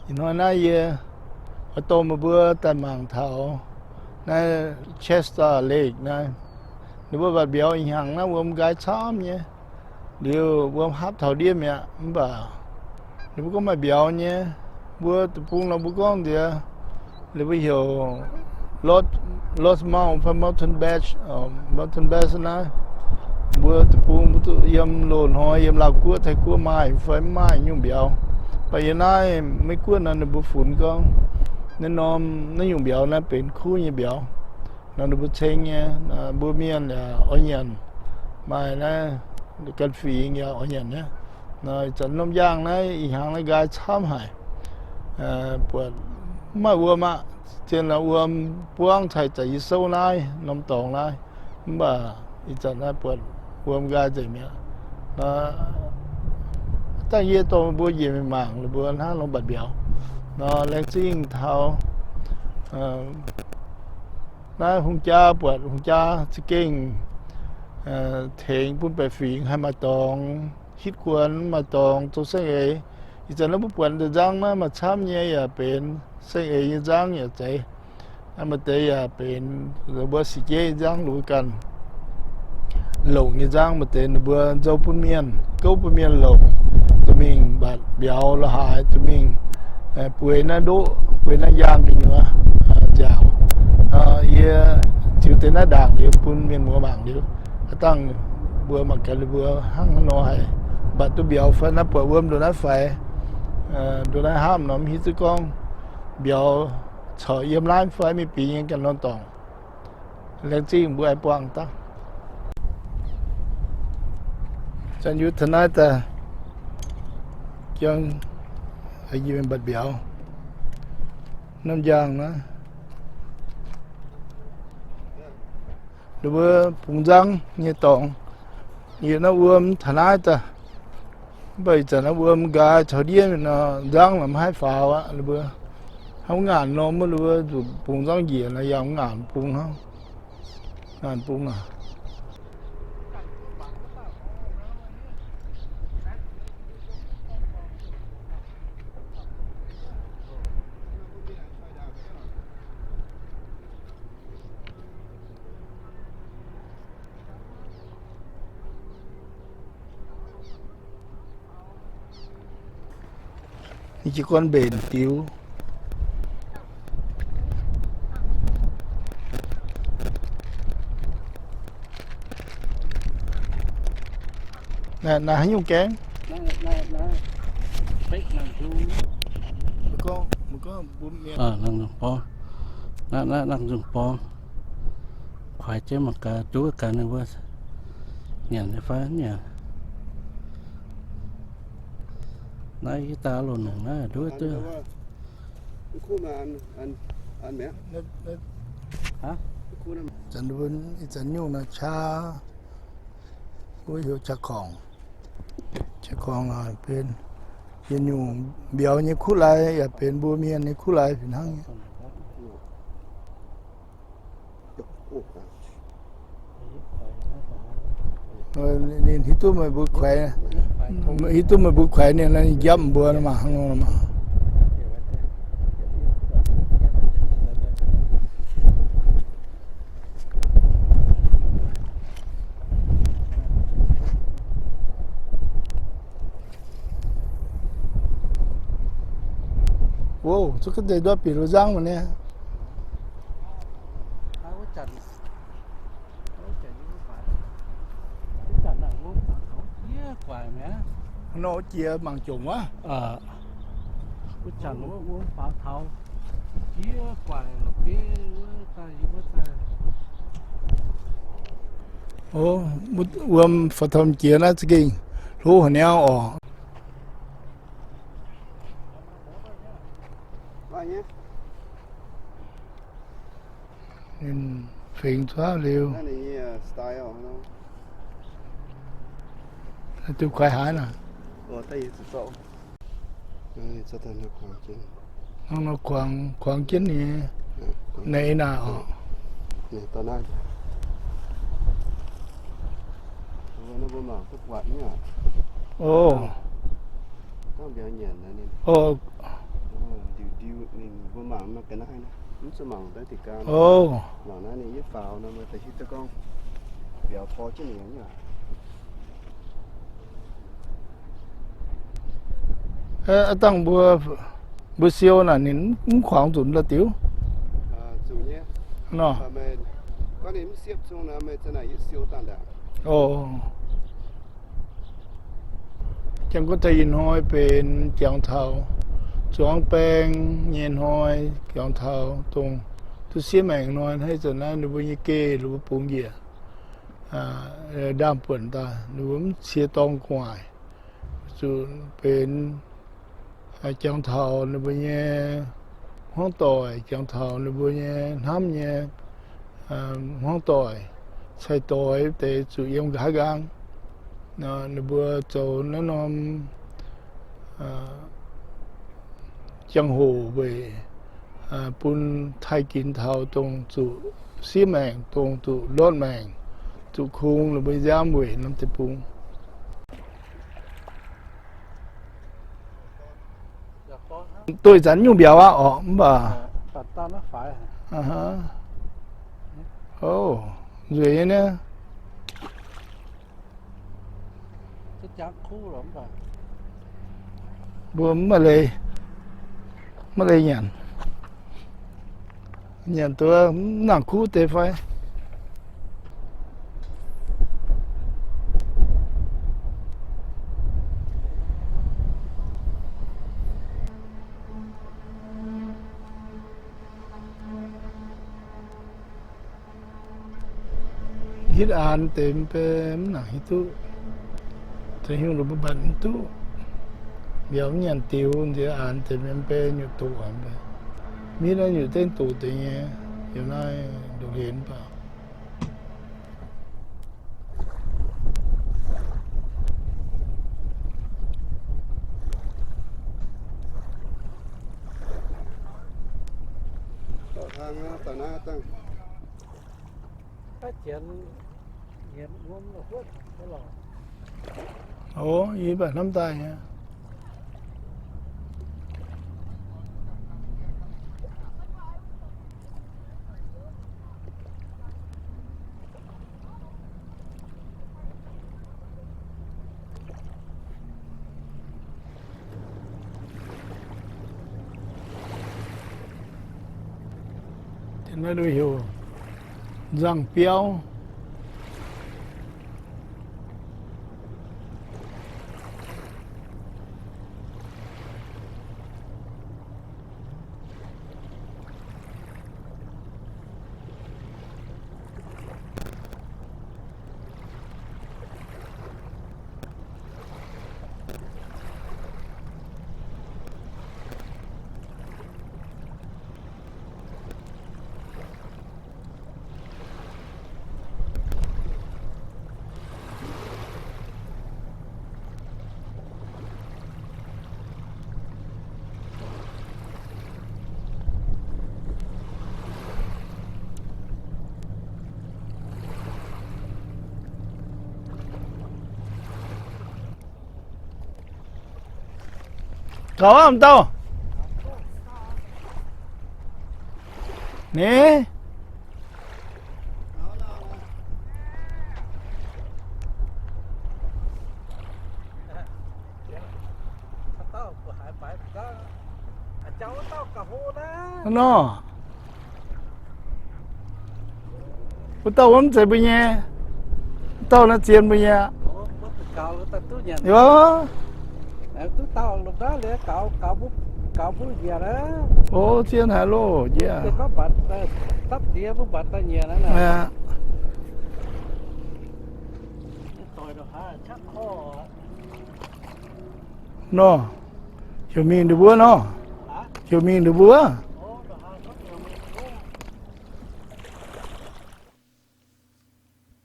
Ih hnoi naaiv yie oix dorh meih mbuo daaih mangc taux naaiv Shasta Lake naaiv. Ninh mbuo mbatc mbiauz ih hnyangx naaiv wuom nqaai camv nyei. Liuz wuom hapv taux ndiev mi'aqv, mv baac ninh mbuo gorngv maaih mbiauz nyei. Mbuo deic-bung nor mbuo gorngv nziex, ninh mbuo heuc Lost, Lost Mount fai Mountain Bass, Mountain Bass naaiv. Mbuo deic-bung mbuo duqv yiem loz-hnoi yiem Laauv Guoqv, Taiv Guoqv maaih fai mv maaih nyungc mbiauz. Mv baac yiem naaiv Meiv Guoqv nor ninh mbuo funx gorngv naaiv norm naaiv nyungc mbiauz naaiv benx kuv nyei mbiauz. Nor ninh mbuo ceng nyei, mbuo mienh yaac oix nyanc, maaih naaiv gan fingx yaac oix nyanc nyei. Nor ih zanc norm njang naaiv ih hnyangx naaiv nqaai camv haic. Buatc mv maaih wuom aqv. Zien laaix wuom buangv cai zaqc yie souv naaiv norm dorngx naaiv, mv baac ih zanc naaiv buatc wuom nqaai nzengc mi'aqv. Dangh yie dorh mbuo njiec mingh mangc ninh mbuo hnangv nor mbatc mbiauz. Nor laengz zingh taux naaiv hungh jaa, buatc hungh jaa za'gengh tengx bun baeqc fingx haih maaih dorngx hitv guon, maaih dorngx zoux saeng-eix. Ih zanc naaiv mbuo buatc deix nzangv naaiv maaih camv nyei yaac benx saeng-eix nyei nzangv yaac zeiz. Maaih deix yaac benx mbuo sic jeiv nyei nzangv, ninh mbuo ganh longc nyei nzangv. Maaih deix ninh mbuo nzou bun mienh, gouv bun mienh longc, duqv mingh mbatc mbiauz la'haaix, duqv mingh bueix naaiv ndoqv, bueix naaiv njang gu'nyuoz nziaauc. Yie ziux deix naaiv ndaangc liuz bun mienh muoz mangc liuz, dangh mbuo mangc gaax ninh mbuo hnangv haaix nor haic, mbatc duqv mbiauz fai naaiv buatc wuom ndongc naaiv faix, ndongc naaiv hnamv nor mv hiuv duqv gorngv mbiauz corc yiem naaiv fai mingh bingx nyei ganh norm dorngx. Laengz zingh mbuo aengx buangh dangh. Zanc yie taux naaiv daaih, jangx yie mingh mbatc mbiauz norm njang naaiv. Ninh mbuo bungx nzangv nyei dorngx. Yie naaiv wuom taux naaiv daaih, mv baac ih zanc naaiv wuom nqaai caux ndiev nor, nzangv la'mv haih faaux aqv. Ninh mbuo hnangv mv ngaanc norm, ninh mbuo zuqc bungx nzangv njiec nor, yangh mv ngaanc bung hnangv, ngaanc bung aqv. Ninh jiez gorn mbenc diux. Naaiv haaix nyungc gaengh? Naaiv nzungh borngz, kuaix jienv mangc gaax, duqv gaax ninh mbuo nyanc nyei fai mv nyanc. Naaiv yie daaih loz-nongc naaiv duqv duqv. Zanc, ih zanc nyungc naaiv qaqv, mbuo heuc qaqv korngc. Qaqv korngc benx yietc nyungc mbiauz nyei kuv lai, yaac benx mbuo mienh nyei kuv lai fih hnangv nyei. Ninh hiuv duqv meih mbuo kuaix, hiuv duqv meih mbuo kuaix ninh, ninh njapv mbuo maah, hnangv nor maah. Wow, zuqc ga'deix ndortv bieqc loz-nzangv mv nyei. Hnangv nor jiex mangc jomc wuov. Wuom faaux tomh jiex naaiv za'gengh hlo haic niaa oc. Ninh fingx cuotv liuz, duqv kuaix haaix nor. Hnangv nor kuangx, kuangx jienv nyei. Naaiv naaic oc. O, o, Ninh mbuo mangc nor ga'naaiv, mv zuqc mangc daaih diqc gan. Ov. Mangc naaiv ninh yie faaux nor, mbuo da'hiuv duqv gorngv mbiauz tor jienv ninh aqv. Aa, dangh mbuo, mbuo siou naaic ninh mv kuangx nzunc la'diuh. Nor. Ov. Janx-guoqv daaih ih hnoi benx jangx taux zuangx baeng nyei hnoi, jangx taux dongh duqv siev maengc hnoi, hnangv ih zanc naaiv ninh mbuo nyei geh ninh mbuo bungx njiec ndaamv-buonc daaih, ninh mbuo mv cie dorngh gu'nguaaic. Zuqc benx jangx taux ninh mbuo nyei hmuangv doic, jangx taux ninh mbuo nyei hnamv nyei hmuangv doic, cai-doix deix zuqc yiem nqa'haav nqaang. Ninh mbuo zoux naaiv norm jangx-hoc weic bun taaih ginx taux dongh zuqc siev maengc, dongh zuqc ndortv maengc, zuqc kungx ninh mbuo nziaamv weic norm deic-bung. Doix zanc nyungc mbiauz aqv orqc, mv baac. Ov, nzueic nyei. Mbuo mv maaih leiz, mv maaih leiz nyanc. Nyanc duqv mv nangc kuv deix fai. Hitv aanx deix mv bei mv nangc hiuv duqv. Deix hnyouv lungh mbuo mbatc mv duqv. Mbiauz mv nyanc diux, nziex aanx deix mv bei nyutc doqc aqv. Mitv naaiv nyutc dengv doqc deix nyei, yiem naaiv ndoqc hlen mv baac. Ov, yie mv baac hnamv daaih nyei. Naaiv heuc nzangh biauv. Gaux aqv m'dauh. Ni. Nor. Wuov dauh wuov mv zeiz mbuo nyei. Wuov dauh naaiv zien mbuo nyei aqv. Yaac. O, zien haic loh, njiec. Nor, heuc mingh ndongc wuov nor. Heuc mingh ndongc wuov.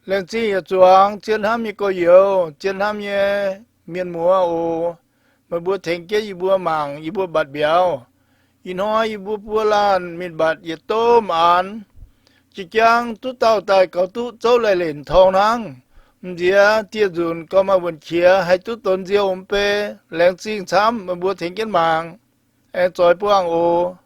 Laengz zingh yietc zuangx zien hnamv nyei gorx-youz, zien hnamv nyei mienh muoz oc. Meih mbuo tengx jienv yie mbuo mangc yie mbuo mbatc mbiauz. Ih hnoi yie mbuo buo laanh mingh mbatc yietc domh aanx. Jiex jaang duqv dauh daaih gaux duqv zouv laih lenc torngv hnangv. M'nziex dieh nzunc gauh maaih wuonh qiex haih duqv donx nziouh mv bei. Laengz zingh camv meih mbuo tengx jienv mangc. aengx zoix buangh oc.